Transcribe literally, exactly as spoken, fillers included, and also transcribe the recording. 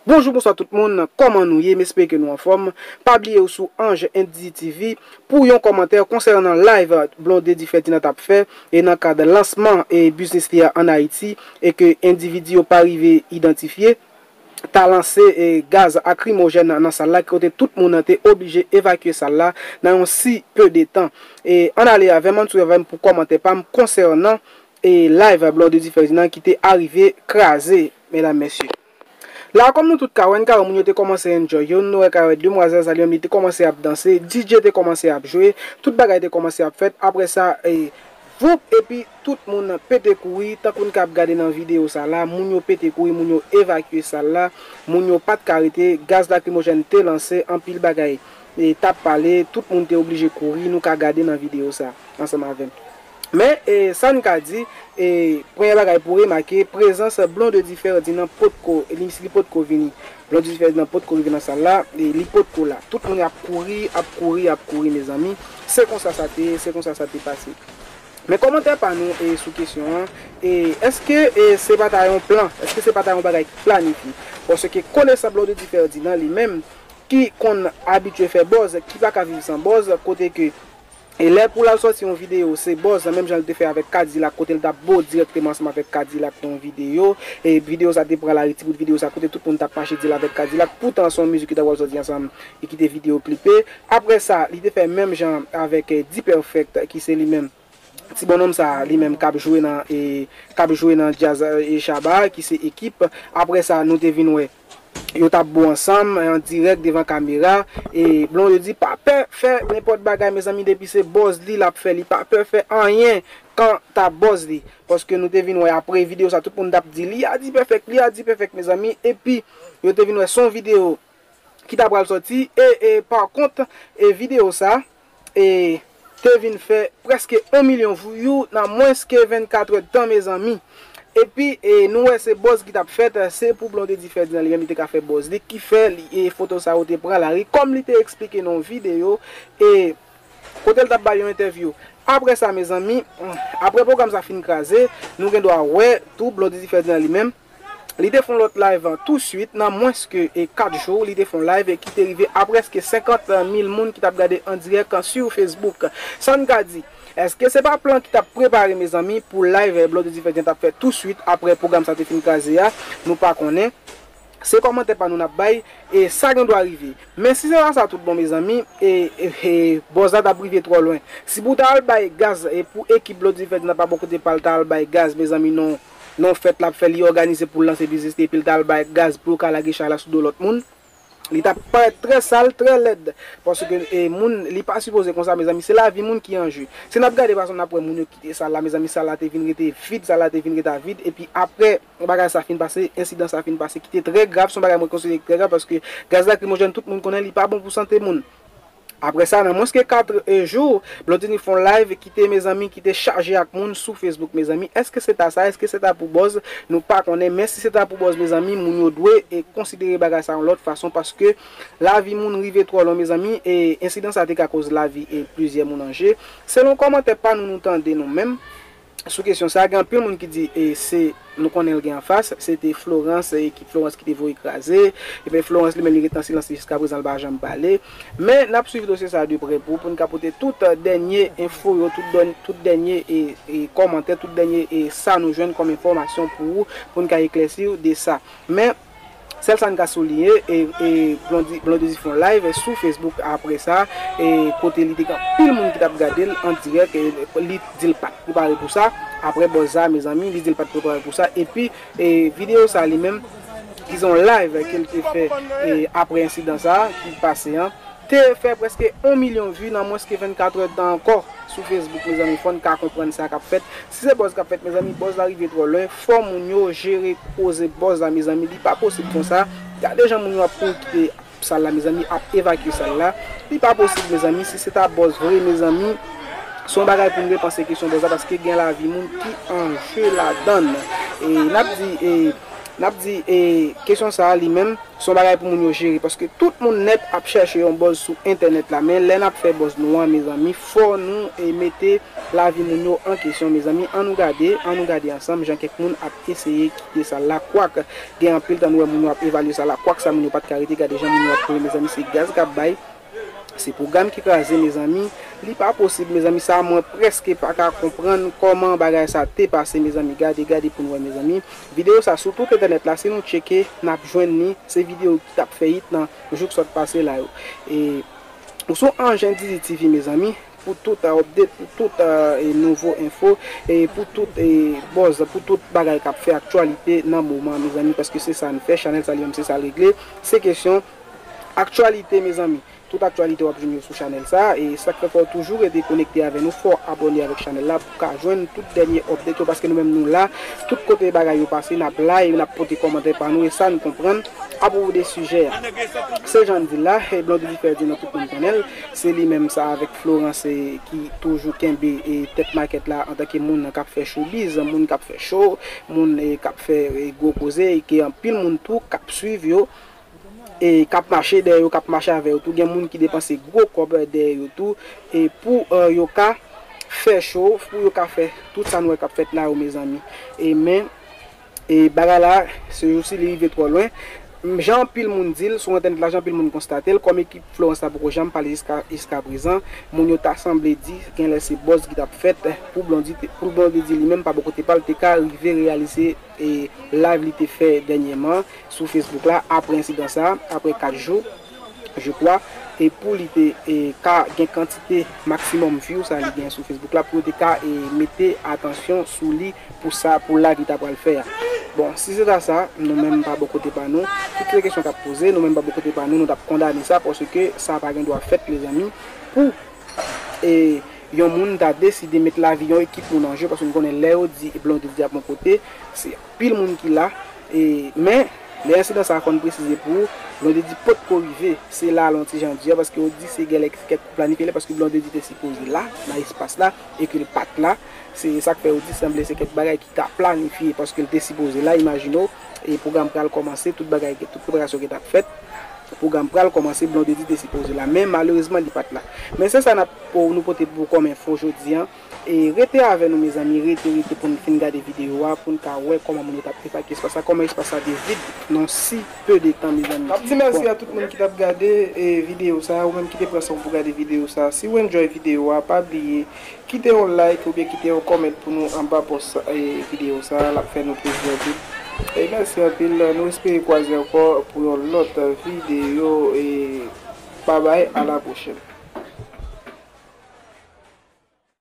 Bonjou, bonswa tout moun, kòman nou ye? M espere ke nou anfòm. Pa bliye ou sou Ange N D T V pou yon kòmantè konsènan live Blondedy Ferdinand t ap fè e nan kad lansman e biznis li a ann Ayiti e ke endividi yo pa rive idantifye, ta lanse e gaz lakrimojèn nan sal la, kote tout moun te oblije evakye sal la nan yon si peu de temps. E ann ale avè m, ann swiv avè m pou kòmantè pa m konsènan e live Blondedy Ferdinand ki te arive kraze, medam, mesye. La, kòm nou tout ka wè, n ka wè moun yo te kòmanse enjoy yo, nou wè ka wè demwazèl sa li menm li te kòmanse ap danse, D J te kòmanse ap jwe, tout bagay te kòmanse ap fèt. Apre sa, e, voup, epi tout moun pete kouri, tankou n ka ap gade nan videyo sa la, moun yo pete kouri, moun yo evakye sal la, moun yo pa t ka rete, gaz lakrimojèn te lanse, anpil bagay e t ap pale, tout moun te oblije kouri, nou ka gade nan videyo sa ansanm avè m. Men, e, sa n ka di, e, premye bagay pou remake, prezans Blondedy Ferdinand potko, li, li potko vini. Blondedy Ferdinand potko rive nan sal la, e, li potko la. Tout moun ap kouri, ap kouri, ap kouri, mezanmi. Se konsa sa te ye, se konsa sa te pase. Men kòmantè pa nou, e, sou kesyon an, e, èske, e, se pa ta yon plan? Èske se pa ta yon bagay ki planifye? Paske konesan Blondedy Ferdinand li menm, ki konn abitye fè buzz, ki pa ka viv san buzz, kote ke e lè pou l al sòti yon videyo, se buzz, menm jan l te fè avèk Kadilak, kote l t ap bo dirèkteman ansanm avèk Kadilak nan yon videyo. E videyo sa te pran lari, ti bout videyo sa, kote tout moun t ap mache di l avèk Kadilak. Poutan, se yon mizik ki t ap pral sòti ansanm e ki te videyo klipe. Apre sa, li te fè menm jan avèk, e, D-Perfect, ki se li menm, ti bonnonm sa, li menm k ap jwe nan, e, k ap jwe nan djaz, e, Shabba, ki se Ekip. Apre sa, nou te vin wè yo t ap bo ansanm, an dirèk devan kamera. E Blondedy pa pè fè nenpòt bagay, mezanmi, depi se buzz li l ap fè, li pa pè fè anyen kanta buzz li. Paske nou te vin wè apre videyo sa, tout moun t ap di, "Li a D-Perfect, li a D-Perfect," mezanmi. Epi, yo te vin wè se yon videyo ki ta pral sòti. E, e, pa kont, e videyo sa, e, te vin fè prèske yon milyon view nan mwens ke vennkat è tan, mezanmi. Epi, e, nou wè se buzz ki t ap fèt, se pou Blondedy Ferdinand li menm, li te ka fè buzz li, ki fè li, e, foto sa yo te pran lari, kòm li te eksplike nan yon videyo, e, kote l t ap bay yon entèvyou. Apre sa, mezanmi, apre pwogram sa fin kraze, nou gen dwa wè tou Blondedy Ferdinand li menm, li te fè yon lòt live tou swit, nan mwens ke, e, kat jou, li te fè yon live ki te rive a prèske senkant mil moun ki t ap gade an dirèk sou Facebook. Sa n ka di, èske se pa plan ki t ap prepare, mezanmi, pou live Blondedy Ferdinand t ap fè tou swit apre pwogram sa te fin kraze a? Nou pa konnen. Se kòmantè pa nou n ap bay, e sa gen dwa rive. Men si se pa sa tout bon, mezanmi, e, e, e buzz la t ap rive twò lwen. Si pou ta al bay gaz, e pou Ekip Blondedy Ferdinand pa bò kote pa l ta al bay gaz, mezanmi, non, non fèt l ap fè, li òganize pou l lanse biznis li, epi l ta al bay gaz pou yo ka lage chay la sou do lòt moun, li t ap parèt trè sal, trè lèd. Paske, e, moun, li pa sipoze konsa, mezanmi, se lavi moun ki an je. Si n ap gade fason n ap wè moun yo kite sal la, mezanmi, sal la te vin rete vid, sal la te vin rete vid, epi apre bagay sa fin pase, ensidan sa fin pase, ki te trè grav, se yon bagay mwen konsidere ki trè grav, paske gaz lakrimojèn, tout moun konnen li pa bon pou sante moun. Apre sa, nan mwens ke kat, e, jou, Blondedy fè yon live ki te, mezanmi, ki te chaje ak moun sou Facebook, mezanmi. Èske se ta sa? Èske se ta pou buzz? Nou pa konnen, men si se ta pou buzz, mezanmi, moun yo dwe, e, konsidere bagay sa yon lòt fason, paske lavi moun rive twò lwen, mezanmi, e ensidan sa te ka koz lavi, e, plizyè moun an je. Selon kòmantè pa nou, nou tande nou menm, sou kesyon sa, gen anpil moun ki di, e, se, nou konnen l gen anfas, se te Florence, e, ki, Florence ki te voye kraze, epi Florence li menm li ret an silans, li jiskaprezan l pa janm pale. Men, n ap swiv dosye sa de prè pou, pou n ka pote tout, e, dènye enfo yo, tout dèn-, tout dènye, e, e, kòmantè, tout dènye, e, sa nou jwenn kòm enfòmasyon pou ou, pou n ka eklèsi w de sa. Men, sèl sa n ka souliye, e, e Blondy, Blondedy fè yon live sou Facebook apre sa, e kote li te gen anpil moun ki t ap gade l an dirèk, e li di l pa t prepare pou sa. Apre buzz sa, mezanmi, li di l pa t prepare pou sa. Epi, e videyo sa li menm, ki se yon live ke l te fè, e apre ensidan sa ki pase an, te fè prèske yon milyon vi nan mwens ke vennkat è tan ankò sou Facebook, mezanmi, fò n ka konprann sa k ap fèt. Si se buzz k ap fèt, mezanmi, buzz la rive twò lwen. Fò moun yo jere koze buzz la, mezanmi. Li pa posib konsa. Gade jan moun yo ap kouri kite sal la, mezanmi, ap evakye sal la. Li pa posib, mezanmi. Si se ta buzz vre, mezanmi, se yon bagay pou n repanse kesyon buzz la, paske gen lavi moun ki an je ladan l. E n ap di, e, N ap di, e, kesyon sa a li menm, se yon bagay pou moun yo jere, paske tout moun nèt ap chèche yon buzz sou entènèt la, men lè n ap fè buzz nou an, mezanmi, fò nou, e, mete lavi moun yo an kesyon, mezanmi. Ann nou gade, ann nou gade ansanm jan kèk moun ap eseye kite sa lakwak. Gen anpil tan nou wè moun yo ap evalye sa lakwak, sa moun yo pa t ka rete, gade jan moun yo ap kouri, mezanmi, se gaz k ap bay. Se pwogram ki kraze, mezanmi. Li pa posib, mezanmi. Sa, mwen prèske pa ka konprann kòman bagay sa te pase, mezanmi. Gade, gade pou n wè, mezanmi. Videyo sa sou tout entènèt la, si nou tcheke, n ap jwenn li. Se videyo ki t ap fè hit nan jou k sot pase la yo. E, ou sou Anjen Didi T V, mezanmi, pou tout, euh, update, pou tout, euh, e nouvo enfo, e pou tout, e buzz, pou tout bagay k ap fè aktyalite nan moman, mezanmi, paske se sa n fè, chanèl sa li menm se sa l regle. Se kesyon aktyalite, mezanmi. Tout aktyalite w ap jwenn yo sou chanèl sa, e sa k fè fò w toujou rete konekte avè nou, fò w abòne avèk chanèl la pou w ka jwenn tout dènye update yo, paske nou menm nou la, tout kote bagay yo pase, n ap la e n ap pote kòmantè pa nou, e sa n konprann apwopo de sijè a. Se jan n di l la, e Blondedy fè di nan tout moun konnen l, se li menm sa avèk Florence, e ki toujou kenbe, e tèt makèt la antanke moun k ap fè showbiz, moun k ap fè show, moun, e k ap fè, e gwo koze, e ke anpil moun tou k ap swiv yo, e k ap mache dèyè yo, k ap mache avè yo tou. Gen moun ki depanse gwo kòb dèyè yo tou, e pou, e, yo ka fè show, pou yo ka fè tout sa n wè k ap fèt la yo, mezanmi. E men, e bagay la, se jousi li rive twò lwen. Jan anpil moun di l sou entènèt la, jan anpil moun konstate l, kòm ekip Florence la poko janm pale jiska, jiska prezan, moun yo ta sanble di genlè se buzz ki t ap fèt pou Blondedy, pou Blondedy li menm pa bò kote pa l te ka rive reyalize, e live li te fè dènyèman sou Facebook la, apre ensidan sa, apre kat jou, je crois, e pou li te, e, ka gen kantite maksimòm view sa li gen sou Facebook la, pou yo te ka, e, mete atansyon sou li pou sa, pou live li ta pral fè a. Bon, si se ta sa, nou menm pa bò kote pa nou, tout se kesyon k ap poze, nou menm pa bò kote pa nou, nou t ap kondane sa, paske sa pa gen dwa fèt, mezanmi, pou, e, yon moun ta deside met lavi yon ekip moun an je, paske nou konnen lè yo di Blondedy ap yon kote, se anpil moun ki la, e, men, lè ensidan sa a fò n presize pou ou, Blondedy potko rive, se la l yon ti jan di a, paske yo di se genlè kèk planifye lè, paske Blondedy te sipoze la, nan espas la, e ke l pa t la, se sa k fè yo di sanble se kèk bagay ki ka planifye, paske l te sipoze la, imajine w, e pwogram pral kòmanse, tout bagay, tout preparasyon ki t ap fèt, pwogram pral kòmanse, Blondedy te sipoze la, men malerezman li pa t la. Men se sa n ap, pou nou pote pou kòm enfo jodi an. E rete avè nou, mezanmi, rete, rete pou n fin gade videyo a, pou n ka wè kòman moun yo t ap evakye espas la, kòman espas la te vid nan si peu de tan, mezanmi. M ap di mèsi a tout moun ki t ap gade, e, videyo sa, ou menm ki te pran san w pou gade videyo sa. Si w enjoy videyo a, pa bliye kite yon like oubyen kite yon comment pou nou anba post, e, videyo sa, l ap fè nou plezi anpil. E mèsi anpil, nou espere kwaze ankò pou yon lòt videyo, e babay, a la pwochèn.